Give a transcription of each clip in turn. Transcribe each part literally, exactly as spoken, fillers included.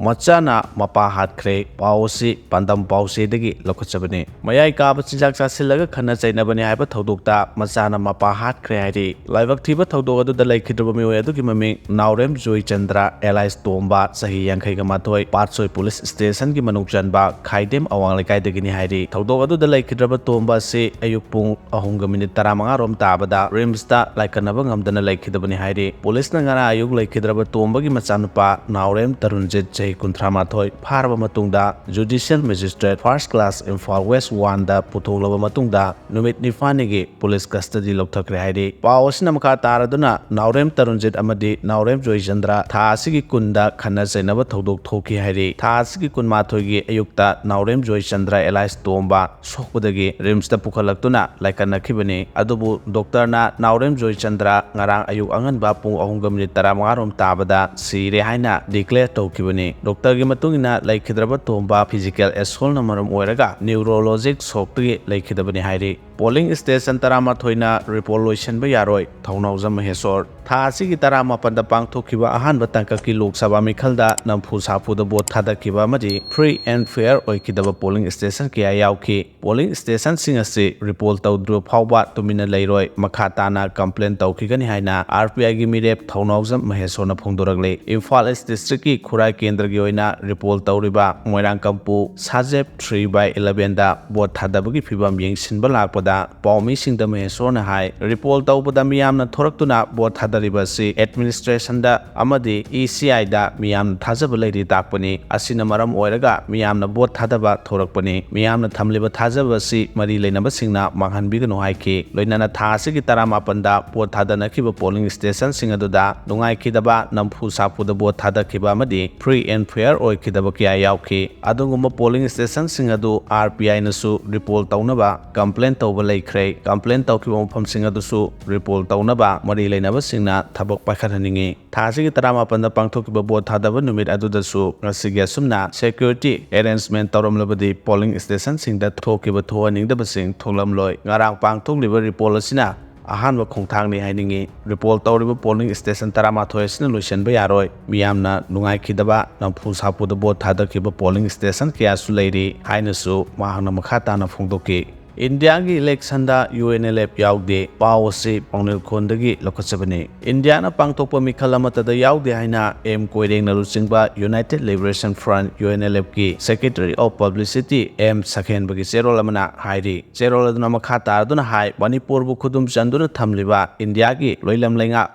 ꯃꯆꯥꯅ ꯃꯄꯥ ꯍꯥꯠꯈ꯭ꯔꯦ꯫ ꯄꯥꯎ ꯑꯁꯤ ꯄꯥꯟꯗꯝ ꯄꯥꯎꯆꯦꯗꯒꯤ ꯂꯧꯈꯠꯆꯕꯅꯤ꯫ ꯃꯌꯥꯏ ꯀꯥꯕ ꯆꯤꯟꯖꯥꯛ ꯆꯥꯁꯤꯜꯂꯒ ꯈꯠꯅ ꯆꯩꯅꯕꯅꯤ ꯍꯥꯏꯕ ꯊꯧꯗꯣꯛꯇ ꯃꯆꯥꯅ ꯃꯄꯥ ꯍꯥꯠꯈ꯭ꯔꯦ ꯍꯥꯏꯔꯤ꯫ ꯂꯥꯏꯕꯛ ꯊꯤꯕ ꯊꯧꯗꯣꯛ ꯑꯗꯨꯗ ꯂꯩꯈꯤꯗ꯭ꯔꯕ ꯃꯤꯑꯣꯏ ꯑꯗꯨꯒꯤ ꯃꯃꯤꯡ ꯅꯥꯎꯔꯦꯝ ꯖꯣꯏꯆꯟꯗ꯭ꯔ alias ꯇꯣꯝꯕ, ꯆꯍꯤ ꯌꯥꯡꯈꯩꯒ ꯃꯥꯊꯣꯏ, ꯄꯥꯠꯁꯣꯏ ꯄꯨꯂꯤꯁ ꯁ꯭ꯇꯦꯁꯟꯒꯤ ꯃꯅꯨꯡ ꯆꯟꯕ ꯈꯥꯏꯗꯦꯝ ꯑꯋꯥꯡ ꯂꯩꯀꯥꯏꯗꯒꯤꯅꯤ ꯍꯥꯏꯔꯤ꯫ ꯊꯧꯗꯣꯛ ꯑꯗꯨꯗ ꯂꯩꯈꯤꯗ꯭ꯔꯕ ꯇꯣꯝꯕ ꯑꯁꯤ ꯑꯌꯨꯛ ꯄꯨꯡ ꯑꯍꯨꯝꯒ ꯃꯤꯅꯤꯠ ꯇꯔꯥꯃꯉꯥ ꯔꯣꯝ ꯇꯥꯕꯗ ꯔꯤꯝꯁꯇ ꯂꯥꯏꯀꯠꯅꯕ ꯉꯝꯗꯅ ꯂꯩꯈꯤꯗꯕꯅꯤ ꯍꯥꯏꯔꯤ꯫ ꯄꯨꯂꯤꯁꯅ ꯉꯔꯥꯡ ꯑꯌꯨꯛ ꯂꯩꯈꯤꯗ꯭ꯔꯕ ꯇꯣꯝꯕꯒꯤ ꯃꯆꯥꯅꯨꯄꯥ ꯅꯥꯎꯔꯦꯝ ꯇꯔꯨꯟꯖꯤꯠ, ꯆꯍꯤ ꯀꯨꯟꯊ꯭ꯔꯥ ꯃꯥꯊꯣꯏ, ꯐꯥꯔꯕ ꯃꯇꯨꯡꯗ Judicial Magistrate First Class Imphal West one ꯗ ꯄꯨꯊꯣꯛꯂꯕ ꯃꯇꯨꯡꯗ ꯅꯨꯃꯤꯠ ꯅꯤꯄꯥꯟꯅꯤꯒꯤ ꯄꯨꯂꯤꯁ ꯀꯁꯇꯗꯤ ꯂꯧꯊꯈ꯭ꯔꯦ ꯍꯥꯏꯔꯤ꯫ ꯄꯥꯎ ꯑꯁꯤꯅ ꯃꯈꯥ ꯇꯥꯔꯗꯨꯅ ꯅꯥꯎꯔꯦꯝ ꯇꯔꯨꯟꯖꯤꯠ ꯑꯃꯗꯤ ꯅꯥꯎꯔꯦꯝ ꯖꯣꯏꯆꯟꯗ꯭ꯔ ꯊꯥ ꯑꯁꯤꯒꯤ ꯀꯨꯟꯗ ꯈꯠꯅ ꯆꯩꯅꯕ ꯊꯧꯗꯣꯛ ꯊꯣꯛꯈꯤ ꯍꯥꯏꯔꯤ꯫ ꯊꯥ ꯑꯁꯤꯒꯤ ꯀꯨꯟꯃꯥꯊꯣꯏꯒꯤ ꯑꯌꯨꯛꯇ ꯅꯥꯎꯔꯦꯝ ꯖꯣꯏꯆꯟꯗ꯭ꯔ alias ꯇꯣꯝꯕ ꯁꯣꯛꯄꯗꯒꯤ ꯔꯤꯝꯁꯇ ꯄꯨꯈꯠꯂꯛꯇꯨꯅ ꯂꯥꯏꯀꯠꯅꯈꯤꯕꯅꯤ꯫ ꯑꯗꯨꯕꯨ ꯗꯣꯛꯇꯔꯅ ꯅꯥꯎꯔꯦꯝ ꯖꯣꯏꯆꯟꯗ꯭ꯔ ꯉꯔꯥꯡ ꯑꯌꯨꯛ ꯑꯉꯟꯕ ꯄꯨꯡ ꯑꯍꯨꯝꯒ ꯃꯤꯅꯤꯠ ꯇꯔꯥꯃꯉꯥ ꯔꯣꯝ ꯇꯥꯕꯗ ꯁꯤꯔꯦ ꯍꯥꯏꯅ declare ꯇꯧꯈꯤꯕꯅꯤ꯫ ꯗꯣꯛꯇꯔꯒꯤ ꯃꯇꯨꯡ ꯏꯟꯅ ꯂꯩꯈꯤꯗ꯭ꯔꯕ ꯇꯣꯝꯕ physical assaultꯅ ꯃꯔꯝ ꯑꯣꯏꯔꯒ neurologic shockꯇꯒꯤ ꯂꯩꯈꯤꯗꯕꯅꯤ ꯍꯥꯏꯔꯤ꯫ Polling station ꯇꯔꯥꯃꯥꯊꯣꯏꯅ report ꯂꯣꯏꯁꯤꯟꯕ ꯌꯥꯔꯣꯏ, ꯊꯧꯅꯥꯎꯖꯝ ꯃꯍꯦꯁꯣꯔ꯫ ꯊꯥ ꯑꯁꯤꯒꯤ ꯇꯔꯥꯃꯥꯄꯟꯗ ꯄꯥꯡꯊꯣꯛꯈꯤꯕ ꯑꯍꯥꯟꯕ ꯇꯥꯡꯀꯛꯀꯤ ꯂꯣꯛ ꯁꯚꯥ ꯃꯤꯈꯜꯗ ꯅꯝꯐꯨ ꯁꯥꯐꯨꯗ ꯚꯣꯠ ꯊꯥꯗꯈꯤꯕ ꯑꯃꯗꯤ free and fair ꯑꯣꯏꯈꯤꯗꯕ polling station ꯀꯌꯥ ꯌꯥꯎꯈꯤ꯫ Polling stationꯁꯤꯡ ꯑꯁꯤ report ꯇꯧꯗ꯭ꯔꯤꯕ ꯐꯥꯎꯕ ꯇꯨꯃꯤꯟꯅ ꯂꯩꯔꯣꯏ, ꯃꯈꯥ ꯇꯥꯅ complain ꯇꯧꯈꯤꯒꯅꯤ ꯍꯥꯏꯅ RPIꯒꯤ ꯃꯤꯔꯦꯞ ꯊꯧꯅꯥꯎꯖꯝ ꯃꯍꯦꯁꯣꯔꯅ ꯐꯣꯡꯗꯣꯔꯛꯂꯤ꯫ ꯏꯝꯐꯥꯜ East Districtꯀꯤ ꯈꯨꯔꯥꯏ ꯀꯦꯟꯗ꯭ꯔꯒꯤ ꯑꯣꯏꯅ report ꯇꯧꯔꯤꯕ ꯃꯣꯏꯔꯥꯡꯀꯝꯄꯨ ꯁꯥꯖꯦꯞ three by elevenꯗ ꯚꯣꯠ ꯊꯥꯗꯕꯒꯤ ꯐꯤꯚꯝ ꯌꯦꯡꯁꯤꯟꯕ ꯂꯥꯛꯄꯗ ꯄꯥꯎꯃꯤꯁꯤꯡꯗ ꯃꯍꯦꯁꯣꯔꯅ ꯍꯥꯏ, report ꯇꯧꯕꯗ ꯃꯤꯌꯥꯝꯅ ꯊꯣꯔꯛꯇꯨꯅ ꯚꯣꯠ ꯊꯥꯗꯔꯤꯕ ꯑꯁꯤ administrationꯗ ꯑꯃꯗꯤ ECIꯗ ꯃꯤꯌꯥꯝꯅ ꯊꯥꯖꯕ ꯂꯩꯔꯤ ꯇꯥꯛꯄꯅꯤ꯫ ꯑꯁꯤꯅ ꯃꯔꯝ ꯑꯣꯏꯔꯒ ꯃꯤꯌꯥꯝꯅ ꯚꯣꯠ ꯊꯥꯗꯕ ꯊꯣꯔꯛꯄꯅꯤ꯫ ꯃꯤꯌꯥꯝꯅ ꯊꯝꯂꯤꯕ ꯊꯥꯖꯕ ꯑꯁꯤ ꯃꯔꯤ ꯂꯩꯅꯕꯁꯤꯡꯅ ꯃꯥꯡꯍꯟꯕꯤꯒꯅꯨ ꯍꯥꯏꯈꯤ꯫ ꯂꯣꯏꯅꯅ ꯊꯥ ꯑꯁꯤꯒꯤ ꯇꯔꯥꯃꯥꯄꯟꯗ ꯚꯣꯠ ꯊꯥꯗꯅꯈꯤꯕ polling stationꯁꯤꯡ ꯑꯗꯨꯗ ꯅꯨꯡꯉꯥꯏꯈꯤꯗꯕ, ꯅꯝꯐꯨ ꯁꯥꯐꯨꯗ ꯚꯣꯠ ꯊꯥꯗꯈꯤꯕ ꯑꯃꯗꯤ free and fair ꯑꯣꯏꯈꯤꯗꯕ ꯀꯌꯥ ꯌꯥꯎꯈꯤ꯫ ꯑꯗꯨꯒꯨꯝꯕ polling stationꯁꯤꯡ ꯑꯗꯨ RPIꯅꯁꯨ report ꯇꯧꯅꯕ complain ꯇꯧꯕ ꯂꯩꯈ꯭ꯔꯦ꯫ Complain ꯇꯧꯈꯤꯕ ꯃꯐꯝꯁꯤꯡ ꯑꯗꯨꯁꯨ report ꯇꯧꯅꯕ ꯃꯔꯤ ꯂꯩꯅꯕꯁꯤꯡꯅ ꯊꯕꯛ ꯄꯥꯏꯈꯠꯍꯟꯅꯤꯡꯏ꯫ ꯊꯥ ꯑꯁꯤꯒꯤ ꯇꯔꯥꯃꯥꯄꯟꯗ ꯄꯥꯡꯊꯣꯛꯈꯤꯕ ꯚꯣꯠ ꯊꯥꯗꯕ ꯅꯨꯃꯤꯠ ꯑꯗꯨꯗꯁꯨ ꯉꯁꯤꯒꯤ ꯑꯁꯨꯝꯅ security arrangement ꯇꯧꯔꯝꯂꯕꯗꯤ polling stationꯁꯤꯡꯗ ꯊꯣꯛꯈꯤꯕ ꯊꯣꯛꯍꯟꯅꯤꯡꯗꯕꯁꯤꯡ ꯊꯣꯛꯂꯝꯂꯣꯏ꯫ ꯉꯔꯥꯡ ꯄꯥꯡꯊꯣꯛꯂꯤꯕ report ꯑꯁꯤꯅ ꯑꯍꯥꯟꯕ ꯈꯣꯡꯊꯥꯡꯅꯤ ꯍꯥꯏꯅꯤꯡꯏ꯫ ꯔꯤꯄꯣꯜ ꯇꯧꯔꯤꯕ ꯄꯣꯂꯤꯡ ꯁ꯭ꯇꯦꯁꯟ ꯇꯔꯥꯃꯥꯊꯣꯏ ꯑꯁꯤꯅ ꯂꯣꯏꯁꯤꯟꯕ ꯌꯥꯔꯣꯏ꯫ ꯃꯤꯌꯥꯝꯅ ꯅꯨꯡꯉꯥꯏꯈꯤꯗꯕ, ꯅꯝꯐꯨ ꯁꯥꯐꯨꯗ ꯚꯣꯠ ꯊꯥꯗꯈꯤꯕ ꯄꯣꯂꯤꯡ ꯁ꯭ꯇꯦꯁꯟ ꯀꯌꯥꯁꯨ ꯂꯩꯔꯤ ꯍꯥꯏꯅꯁꯨ ꯃꯍꯥꯛꯅ ꯃꯈꯥ ꯇꯥꯅ ꯐꯣꯡꯗꯣꯛꯈꯤ꯫ ꯏꯟꯗꯤꯌꯥꯒꯤ ꯏꯂꯦꯛꯁꯟꯗ ꯌꯨ ꯑꯦꯟ ꯑꯦꯜ ꯑꯦꯐ ꯌꯥꯎꯗꯦ꯫ ꯄꯥꯎ ꯑꯁꯤ ꯄꯥꯎꯅꯤꯜꯈꯣꯟꯗꯒꯤ ꯂꯧꯈꯠꯆꯕꯅꯤ꯫ ꯏꯟꯗꯤꯌꯥꯅ ꯄꯥꯡꯊꯣꯛꯄ ꯃꯤꯈꯜ ꯑꯃꯠꯇꯗ ꯌꯥꯎꯗꯦ ꯍꯥꯏꯅ ꯑꯦꯝ ꯀꯣꯏꯔꯦꯡꯅ ꯂꯨꯆꯤꯡꯕ United Liberation Front, U N L ꯑꯦꯐꯀꯤ Secretary of Publicity ꯑꯦꯝ ꯁꯈꯦꯟꯕꯒꯤ ꯆꯦꯔꯣꯜ ꯑꯃꯅ ꯍꯥꯏꯔꯤ꯫ ꯆꯦꯔꯣꯜ ꯑꯗꯨꯅ ꯃꯈꯥ ꯇꯥꯔꯗꯨꯅ ꯍꯥꯏ, ꯃꯅꯤꯄꯨꯔꯕꯨ ꯈꯨꯗꯨꯝ ꯆꯟꯗꯨꯅ ꯊꯝꯂꯤꯕ ꯏꯟꯗꯤꯌꯥꯒꯤ ꯂꯣꯏꯂꯝ ꯂꯩꯉꯥꯛ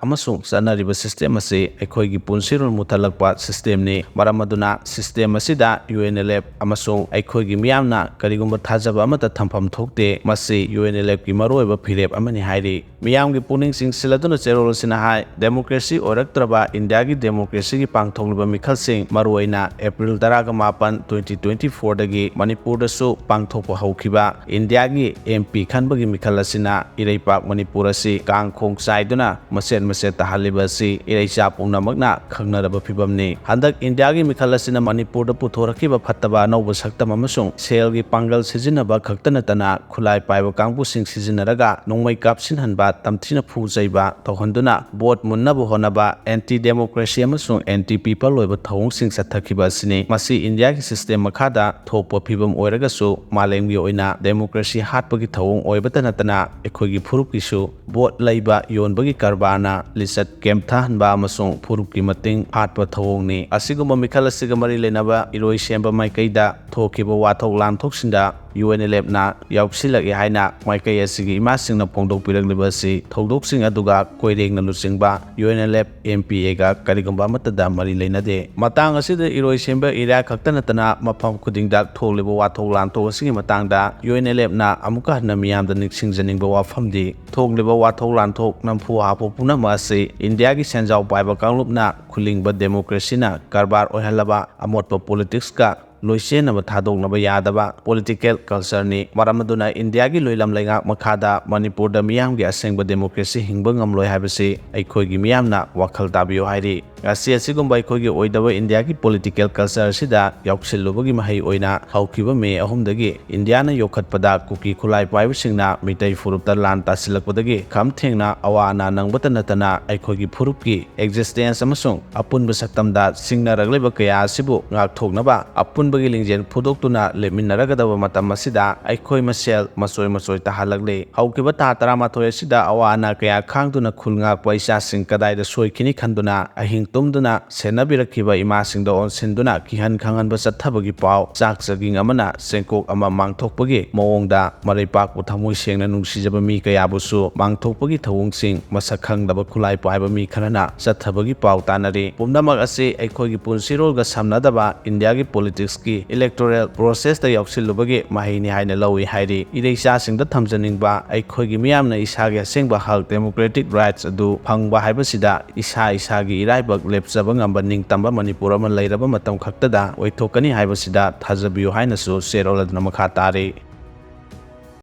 ꯑꯃꯁꯨꯡ ꯆꯠꯅꯔꯤꯕ ꯁꯤꯁꯇꯦꯝ ꯑꯁꯤ ꯑꯩꯈꯣꯏꯒꯤ ꯄꯨꯟꯁꯤꯔꯣꯜ ꯃꯨꯊꯠꯂꯛꯄ ꯁꯤꯁꯇꯦꯝꯅꯤ꯫ ꯃꯔꯝ ꯑꯗꯨꯅ ꯁꯤꯁꯇꯦꯝ ꯑꯁꯤꯗ ꯌꯨ ꯑꯦꯟ ꯑꯦꯜ ꯑꯦꯐ ꯑꯃꯁꯨꯡ ꯑꯩꯈꯣꯏꯒꯤ ꯃꯤꯌꯥꯝꯅ ꯀꯔꯤꯒꯨꯝꯕ ꯊꯥꯖꯕ ꯑꯃꯠꯇ ꯊꯝꯐꯝ ꯊꯣꯛꯇꯦ꯫ ꯃꯁꯤ ꯌꯨ ꯑꯦꯟ ꯑꯦꯜ ꯑꯦꯐꯀꯤ ꯃꯔꯨꯑꯣꯏꯕ ꯐꯤꯔꯦꯞ ꯑꯃꯅꯤ ꯍꯥꯏꯔꯤ꯫ ꯃꯤꯌꯥꯝꯒꯤ ꯄꯨꯛꯅꯤꯡ ꯆꯤꯡꯁꯤꯜꯂꯗꯨꯅ ꯆꯦꯔꯣꯜ ꯑꯁꯤꯅ ꯍꯥꯏ, ꯗꯦꯃꯣꯀ꯭ꯔꯦꯁꯤ ꯑꯣꯏꯔꯛꯇ꯭ꯔꯕ ꯏꯟꯗꯤꯌꯥꯒꯤ ꯗꯦꯃꯣꯀ꯭ꯔꯦꯁꯤꯒꯤ ꯄꯥꯡꯊꯣꯛꯂꯤꯕ ꯃꯤꯈꯜꯁꯤꯡ, ꯃꯔꯨꯑꯣꯏꯅ ꯑꯦꯄ꯭ꯔꯤꯜ ꯇꯔꯥꯒ ꯃꯥꯄꯟ, twenty twenty-four ꯗꯒꯤ ꯃꯅꯤꯄꯨꯔꯗꯁꯨ ꯄꯥꯡꯊꯣꯛꯄ ꯍꯧꯈꯤꯕ ꯏꯟꯗꯤꯌꯥꯒꯤ ꯑꯦꯝ ꯄꯤ ꯈꯟꯕꯒꯤ ꯃꯤꯈꯜ ꯑꯁꯤꯅ ꯏꯔꯩꯄꯥꯛ ꯃꯅꯤꯄꯨꯔ ꯑꯁꯤ ꯀꯥꯡꯈꯣꯡ ꯆꯥꯏꯗꯨꯅ ꯃꯆꯦꯠ ꯃꯆꯦꯠ ꯇꯥꯍꯜꯂꯤꯕ ꯑꯁꯤ ꯏꯔꯩꯆꯥ ꯄꯨꯝꯅꯃꯛꯅ ꯈꯪꯅꯔꯕ ꯐꯤꯕꯝꯅꯤ꯫ ꯍꯟꯗꯛ ꯏꯟꯗꯤꯌꯥꯒꯤ ꯃꯤꯈꯜ ꯑꯁꯤꯅ ꯃꯅꯤꯄꯨꯔꯗ ꯄꯨꯊꯣꯔꯛꯈꯤꯕ ꯐꯠꯇꯕ ꯑꯅꯧꯕ ꯁꯛꯇꯝ ꯑꯃꯁꯨꯡ ꯁꯦꯜꯒꯤ ꯄꯥꯡꯒꯜ ꯁꯤꯖꯤꯟꯅꯕ ꯈꯛꯇ ꯅꯠꯇꯅ ꯈꯨꯠꯂꯥꯏ ꯄꯥꯏꯕ ꯀꯥꯡꯕꯨꯁꯤꯡ ꯁꯤꯖꯤꯟꯅꯔꯒ ꯅꯣꯡꯃꯩ ꯀꯥꯞꯁꯤꯟꯍꯟꯕ, ꯇꯝꯊꯤꯅ ꯐꯨ ꯆꯩꯕ ꯇꯧꯍꯟꯗꯨꯅ ꯚꯣꯠ ꯃꯨꯟꯅꯕ ꯍꯣꯠꯅꯕ, ꯑꯦꯟꯇꯤ ꯗꯦꯃꯣꯀ꯭ꯔꯦꯁꯤ ꯑꯃꯁꯨꯡ ꯑꯦꯟꯇꯤ ꯄꯤꯄꯜ ꯑꯣꯏꯕ ꯊꯧꯑꯣꯡꯁꯤꯡ ꯆꯠꯊꯈꯤꯕ ꯑꯁꯤꯅꯤ꯫ ꯃꯁꯤ ꯏꯟꯗꯤꯌꯥꯒꯤ ꯁꯤꯁꯇꯦꯝ ꯃꯈꯥꯗ ꯊꯣꯛꯄ ꯐꯤꯕꯝ ꯑꯣꯏꯔꯒꯁꯨ, ꯃꯥꯂꯦꯝꯒꯤ ꯑꯣꯏꯅ ꯗꯦꯃꯣꯀ꯭ꯔꯦꯁꯤ ꯍꯥꯠꯄꯒꯤ ꯊꯧꯑꯣꯡ ꯑꯣꯏꯕꯇ ꯅꯠꯇꯅ ꯑꯩꯈꯣꯏꯒꯤ ꯐꯨꯔꯨꯞꯀꯤꯁꯨ ꯚꯣꯠ ꯂꯩꯕ ꯌꯣꯟꯕꯒꯤ ꯀꯔꯕꯥꯔꯅ ꯂꯤꯆꯠ ꯀꯦꯝꯊꯍꯟꯕ ꯑꯃꯁꯨꯡ ꯐꯨꯔꯨꯞꯀꯤ ꯃꯇꯤꯡ ꯍꯥꯠꯄ ꯊꯧꯑꯣꯡꯅꯤ꯫ ꯑꯁꯤꯒꯨꯝꯕ ꯃꯤꯈꯜ ꯑꯁꯤꯒ ꯃꯔꯤ ꯂꯩꯅꯕ ꯏꯔꯣꯏ ꯁꯦꯝꯕ ꯃꯥꯏꯀꯩꯗ ꯊꯣꯛꯈꯤꯕ ꯋꯥꯊꯣꯛ ꯂꯥꯟꯊꯣꯛꯁꯤꯡꯗ ꯌꯨ ꯑꯦꯟ ꯑꯦꯜ ꯑꯦꯐꯅ ꯌꯥꯎꯁꯤꯜꯂꯛꯏ ꯍꯥꯏꯅ ꯃꯥꯏꯀꯩ ꯑꯁꯤꯒꯤ ꯏꯃꯥꯁꯤꯡꯅ ꯐꯣꯡꯗꯣꯛꯄꯤꯔꯛꯂꯤꯕ ꯑꯁꯤ ꯊꯧꯗꯣꯛꯁꯤꯡ ꯑꯗꯨꯒ ꯀꯣꯏꯔꯦꯡꯅ ꯂꯨꯆꯤꯡꯕ U N L F M P ꯑꯦꯒ ꯀꯔꯤꯒꯨꯝꯕ ꯑꯃꯠꯇꯗ ꯃꯔꯤ ꯂꯩꯅꯗꯦ꯫ ꯃꯇꯥꯡ ꯑꯁꯤꯗ ꯏꯔꯣꯏ ꯁꯦꯝꯕ ꯑꯦꯔꯤꯌꯥ ꯈꯛꯇ ꯅꯠꯇꯅ ꯃꯐꯝ ꯈꯨꯗꯤꯡꯗ ꯊꯣꯛꯂꯤꯕ ꯋꯥꯊꯣꯛ ꯂꯥꯟꯊꯣꯛ ꯑꯁꯤꯒꯤ ꯃꯇꯥꯡꯗ ꯌꯨ ꯑꯦꯟ ꯑꯦꯜ ꯑꯦꯐꯅ ꯑꯃꯨꯛꯀ ꯍꯟꯅ ꯃꯤꯌꯥꯝꯗ ꯅꯤꯡꯁꯤꯡꯖꯅꯤꯡꯕ ꯋꯥꯐꯝꯗꯤ, ꯊꯣꯛꯂꯤꯕ ꯋꯥꯊꯣꯛ ꯂꯥꯟꯊꯣꯛ ꯅꯝꯐꯨ ꯍꯥꯐꯨ ꯄꯨꯝꯅꯃꯛ ꯑꯁꯤ ꯏꯟꯗꯤꯌꯥꯒꯤ ꯁꯦꯟꯖꯥꯎ ꯄꯥꯏꯕ ꯀꯥꯡꯂꯨꯞꯅ ꯈꯨꯂꯤꯡꯕ ꯗꯦꯃꯣꯀ꯭ꯔꯦꯁꯤꯅ ꯀꯔꯕꯥꯔ ꯑꯣꯏꯍꯜꯂꯕ ꯑꯃꯣꯠꯄ ꯄꯣꯂꯤꯇꯤꯛꯁꯀ ꯂꯣꯏꯁꯦꯟꯅꯕ ꯊꯥꯗꯣꯛꯅꯕ ꯌꯥꯗꯕ ꯄꯣꯂꯤꯇꯤꯀꯦꯜ ꯀꯜꯆꯔꯅꯤ꯫ ꯃꯔꯝ ꯑꯗꯨꯅ ꯏꯟꯗꯤꯌꯥꯒꯤ ꯂꯣꯏꯂꯝ ꯂꯩꯉꯥꯛ ꯃꯈꯥꯗ ꯃꯅꯤꯄꯨꯔꯗ ꯃꯤꯌꯥꯝꯒꯤ ꯑꯁꯦꯡꯕ ꯗꯦꯃꯣꯀ꯭ꯔꯦꯁꯤ ꯍꯤꯡꯕ ꯉꯝꯂꯣꯏ ꯍꯥꯏꯕꯁꯤ ꯑꯩꯈꯣꯏꯒꯤ ꯃꯤꯌꯥꯝꯅ ꯋꯥꯈꯜ ꯇꯥꯕꯤꯌꯨ ꯍꯥꯏꯔꯤ꯫ ꯉꯁꯤ ꯑꯁꯤꯒꯨꯝꯕ ꯑꯩꯈꯣꯏꯒꯤ ꯑꯣꯏꯗꯕ ꯏꯟꯗꯤꯌꯥꯒꯤ ꯄꯣꯂꯤꯇꯤꯀꯦꯜ ꯀꯜꯆꯔ ꯑꯁꯤꯗ ꯌꯥꯎꯁꯤꯜꯂꯨꯕꯒꯤ ꯃꯍꯩ ꯑꯣꯏꯅ ꯍꯧꯈꯤꯕ ꯃꯦ ꯑꯍꯨꯝꯗꯒꯤ ꯏꯟꯗꯤꯌꯥꯅ ꯌꯣꯛꯈꯠꯄꯗ ꯀꯨꯀꯤ ꯈꯨꯠꯂꯥꯏ ꯄꯥꯏꯕꯁꯤꯡꯅ ꯃꯤꯇꯩ ꯐꯨꯔꯨꯞꯇ ꯂꯥꯟ ꯇꯥꯁꯤꯜꯂꯛꯄꯗꯒꯤ ꯈꯝ ꯊꯦꯡꯅ ꯑꯋꯥ ꯑꯅꯥ ꯅꯪꯕꯇ ꯅꯠꯇꯅ ꯑꯩꯈꯣꯏꯒꯤ ꯐꯨꯔꯨꯞꯀꯤ ꯑꯦꯛꯖꯤꯁꯇꯦꯟꯁ ꯑꯃꯁꯨꯡ ꯑꯄꯨꯟꯕ ꯁꯛꯇꯝꯗ ꯁꯤꯡꯅꯔꯛꯂꯤꯕ ꯀꯌꯥ ꯑꯁꯤꯕꯨ ꯉꯥꯛꯊꯣꯛꯅꯕ ꯑꯄꯨꯟꯕꯒꯤ ꯂꯤꯡꯖꯦꯜ ꯐꯨꯗꯣꯛꯇꯨꯅ ꯂꯦꯞꯃꯤꯟꯅꯔꯒꯗꯕ ꯃꯇꯝ ꯑꯁꯤꯗ ꯑꯩꯈꯣꯏ ꯃꯁꯦꯜ ꯃꯆꯣꯏ ꯃꯆꯣꯏ ꯇꯥꯍꯜꯂꯛꯂꯤ꯫ ꯍꯧꯈꯤꯕ ꯊꯥ ꯇꯔꯥꯃꯥꯊꯣꯏ ꯑꯁꯤꯗ ꯑꯋꯥ ꯑꯅꯥ ꯀꯌꯥ ꯈꯥꯡꯗꯨꯅ ꯈꯨꯜ ꯉꯥꯛꯄ ꯏꯆꯥꯁꯤꯡ ꯀꯗꯥꯏꯗ ꯁꯣꯏꯈꯤꯅꯤ ꯈꯟꯗꯨꯅ ꯑꯍꯤꯡ ꯇꯨꯝꯗꯨꯅ ꯁꯦꯟꯅꯕꯤꯔꯛꯈꯤꯕ ꯏꯃꯥꯁꯤꯡꯗ ꯑꯣꯟꯁꯤꯟꯗꯨꯅ ꯀꯤꯍꯟ ꯈꯪꯍꯟꯕ ꯆꯠꯊꯕꯒꯤ ꯄꯥꯎ, ꯆꯥꯛ ꯆꯒꯤꯡ ꯑꯃꯅ ꯆꯦꯡꯀꯣꯛ ꯑꯃ ꯃꯥꯡꯊꯣꯛꯄꯒꯤ ꯃꯑꯣꯡꯗ ꯃꯔꯩꯄꯥꯛꯄꯨ ꯊꯃꯣꯏ ꯁꯦꯡꯅ ꯅꯨꯡꯁꯤꯖꯕ ꯃꯤ ꯀꯌꯥꯕꯨꯁꯨ ꯃꯥꯡꯊꯣꯛꯄꯒꯤ ꯊꯧꯑꯣꯡꯁꯤꯡ ꯃꯁꯛ ꯈꯪꯗꯕ ꯈꯨꯠꯂꯥꯏ ꯄꯥꯏꯕ ꯃꯤ ꯈꯔꯅ ꯆꯠꯊꯕꯒꯤ ꯄꯥꯎ ꯇꯥꯅꯔꯤ꯫ ꯄꯨꯝꯅꯃꯛ ꯑꯁꯤ ꯑꯩꯈꯣꯏꯒꯤ ꯄꯨꯟꯁꯤꯔꯣꯜꯒ ꯁꯝꯅꯗꯕ ꯏꯟꯗꯤꯌꯥꯒꯤ ꯄꯣꯂꯤꯇꯤꯛꯁꯀꯤ ꯏꯂꯦꯛꯇꯣꯔꯦꯜ ꯄ꯭ꯔꯣꯁꯦꯁꯇ ꯌꯥꯎꯁꯤꯜꯂꯨꯕꯒꯤ ꯃꯍꯩꯅꯤ ꯍꯥꯏꯅ ꯂꯧꯏ ꯍꯥꯏꯔꯤ꯫ ꯏꯔꯩꯆꯥꯁꯤꯡꯗ ꯊꯝꯖꯅꯤꯡꯕ ꯑꯩꯈꯣꯏꯒꯤ ꯃꯤꯌꯥꯝꯅ ꯏꯁꯥꯒꯤ ꯑꯁꯦꯡꯕ ꯍꯛ, ꯗꯦꯃꯣꯀ꯭ꯔꯦꯇꯤꯛ ꯔꯥꯏꯠꯁ ꯑꯗꯨ ꯐꯪꯕ ꯍꯥꯏꯕꯁꯤꯗ ꯏꯁꯥ ꯏꯁꯥꯒꯤ ꯏꯔꯥꯏꯕꯛ ꯂꯦꯞꯆꯕ ꯉꯝꯕ ꯅꯤꯡꯇꯝꯕ ꯃꯅꯤꯄꯨꯔ ꯑꯃ ꯂꯩꯔꯕ ꯃꯇꯝ ꯈꯛꯇꯗ ꯑꯣꯏꯊꯣꯛꯀꯅꯤ ꯍꯥꯏꯕꯁꯤꯗ ꯊꯥꯖꯕꯤꯌꯨ ꯍꯥꯏꯅꯁꯨ ꯆꯦꯔꯣꯜ ꯑꯗꯨꯅ ꯃꯈꯥ ꯇꯥꯔꯤ꯫